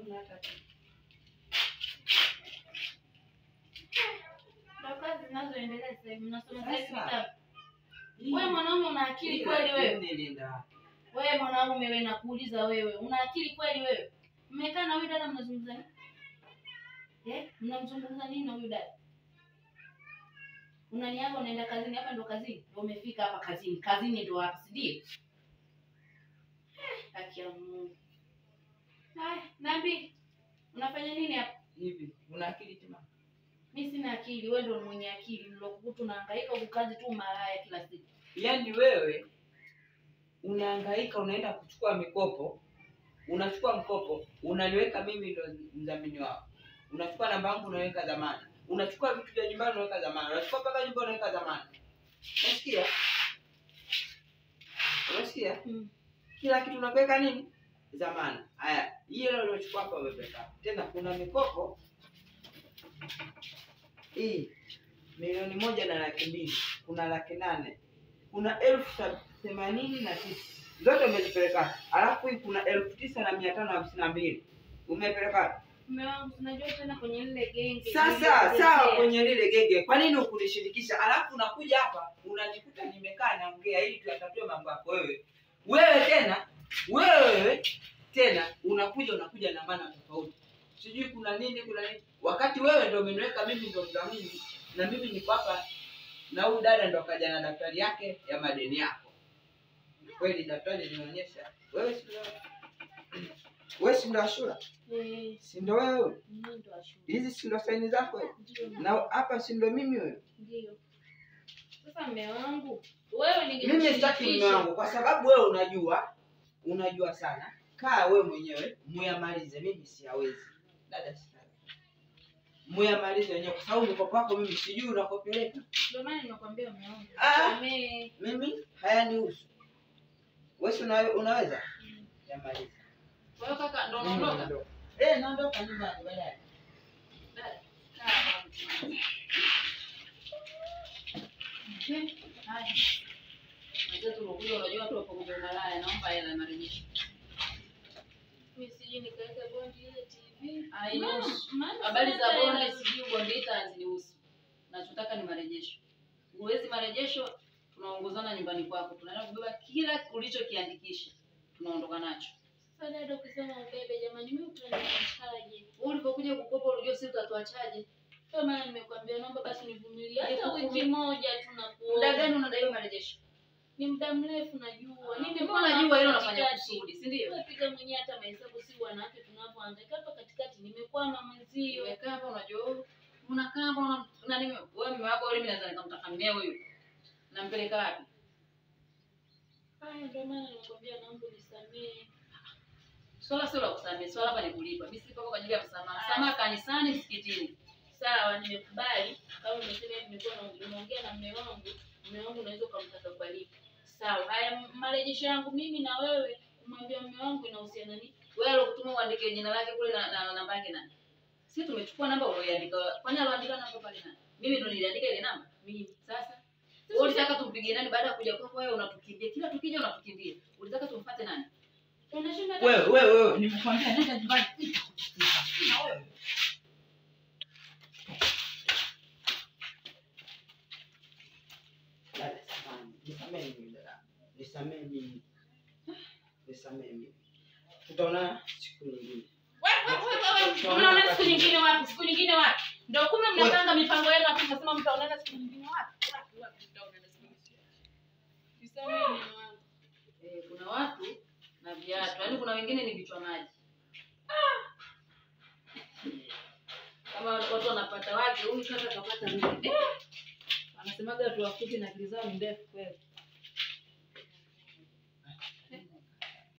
Huna hata akili. Ndio kazi zinazoendelea sasa hivi, mnasoma sasa hivi vitabu. Wewe mwanaume una akili kweli wewe? Nilienda. Wewe mwanaume wewe, nakuuliza wewe, una akili kweli wewe? Mmekaa na huyu dada mnazungumza nini? Mnamzungumza nini na huyu dada? Unaniaga unaenda kazini, hapa ndo kazini. Ndio umefika hapa kazini. Kazini ndo hapa, si ndio? Haki ya Mungu. Haya, Nambi, unafanya nini hapa? Hivi, una akili timamu? Mimi sina akili, wewe ndio mwenye akili. Nilokukuta unahangaika huku kazi tu malaya kila siku. Yaani wewe unahangaika, unaenda kuchukua mikopo, unachukua mkopo, unaniweka mimi ndo mdhamini wako. Unachukua namba yangu unaweka dhamana. Unachukua vitu vya nyumbani unaweka dhamana. Unachukua mpaka nyumba unaweka dhamana. Unasikia? Unasikia? Kila kitu unaweka nini? Dhamana. Haya, hiyo leo uliochukua hapa umeweka. Tena kuna mikopo hii 1,200,000, kuna 800,000, kuna 89,000. Zote umezipeleka. Alafu hii kuna 9,552. Umepeleka. Mume wangu, unajua tena kwenye lile genge. Sasa sawa, kwenye lile genge. Kwa nini hukunishirikisha? Alafu unakuja hapa unajikuta nimekaa naongea ili tuyatatue mambo yako wewe. Wewe tena unakuja na maana tofauti. Sijui kuna nini, kuna nini. Wakati wewe ndio umeniweka mimi ndio mdhamini na mimi niko hapa na huyu dada ndio akaja na daftari yake ya madeni yako. Kweli daftari linaonyesha wewe si wewe si ndo Ashura? Si ndo wewe? Mimi ndo Ashura. Hizi si ndo saini zako wewe? Na hapa si ndo mimi wewe? Ndio. Sasa mume wangu, wewe ninge mimi sitaki mume wangu kwa sababu wewe unajua sana. Kaa wewe mwenyewe muyamalize, mimi siawezi. Dada sitaki. Muyamalize wenyewe kwa sababu mkopo wako mimi sijui unakopeleka. Ndio maana nimekwambia mume wangu. Mimi hayanihusu. Wewe unaweza? Yamalize. Wewe kaka ndo unaondoka? Naondoka nyumbani baadaye. Haya. Mwenzetu unakuja unajua tu kwa malaya, naomba hela ya marejesho. Mimi sijui nikaweka bondi ile TV. Hainihusu. Habari za bondi sijui bondi itazinihusu. Nachotaka ni marejesho. Uwezi marejesho, tunaongozana nyumbani kwako. Tunaenda kubeba kila ulichokiandikisha. Tunaondoka nacho. Sasa dada ukisema ubebe jamani, mimi utaniachaje? Wewe ulipokuja kukopa ulijua sisi tutatuachaje? Kwa maana nimekuambia naomba basi nivumilie hata wiki moja tu nakuomba. Muda gani unadaiwa marejesho? Ni muda mrefu najua. Nimekuwa najua hilo unafanya kusudi, si ndio? Wewe mwenyewe hata mahesabu si wanawake tunavyohangaika hapa katikati. Nimekwama mwenzio. Nimekaa hapa unajua unakaa hapa una nini wewe mume wako yule mimi naweza nikamtakamia huyu. Nampeleka wapi? Haya ndio maana nimekwambia naomba unisamee. Swala sio la kusamehe, swala hapa ni kulipa. Mimi sipo kwa ajili ya msamaha. Msamaha kanisani, msikitini. Sawa, nimekubali. Kama umesema hivi nimekuwa naongea na mume wangu, mume wangu unaweza kumtaka kulipa. Sawa. Haya marejesho yangu mimi na wewe kumwambia mume wangu inahusiana nini? Wewe alokutuma uandike jina lake kule na namba yake nani? Sisi tumechukua namba uliyoandika. Kwani aloandika namba pale nani? Mimi ndo niliandika ile namba. Mimi. Sasa wewe ulitaka tumpigie nani baada ya kuja kwako wewe unatukimbia. Kila tukija unatukimbia. Ulitaka tumfuate nani? Unashinda wewe nimekwambia nenda nyumbani. Na wewe. Dada samahani, nisamehe mimi dada. Nisamehe mimi. Nisamehe mimi. Tutaona siku nyingine. Wewe mnaona siku nyingine wapi? Siku nyingine wapi? Ndio kumbe mnapanga mipango yenu hapo mnasema mtaonana siku nyingine wapi? Wapi mtaonana siku nyingine? Nisamehe mimi wangu. Kuna watu na viatu. Yaani kuna wengine ni vichwa maji. Kama watu wanapata wake, huyu kaka kapata mimi. Anasemaga watu wafupi na akili zao ni ndefu kweli.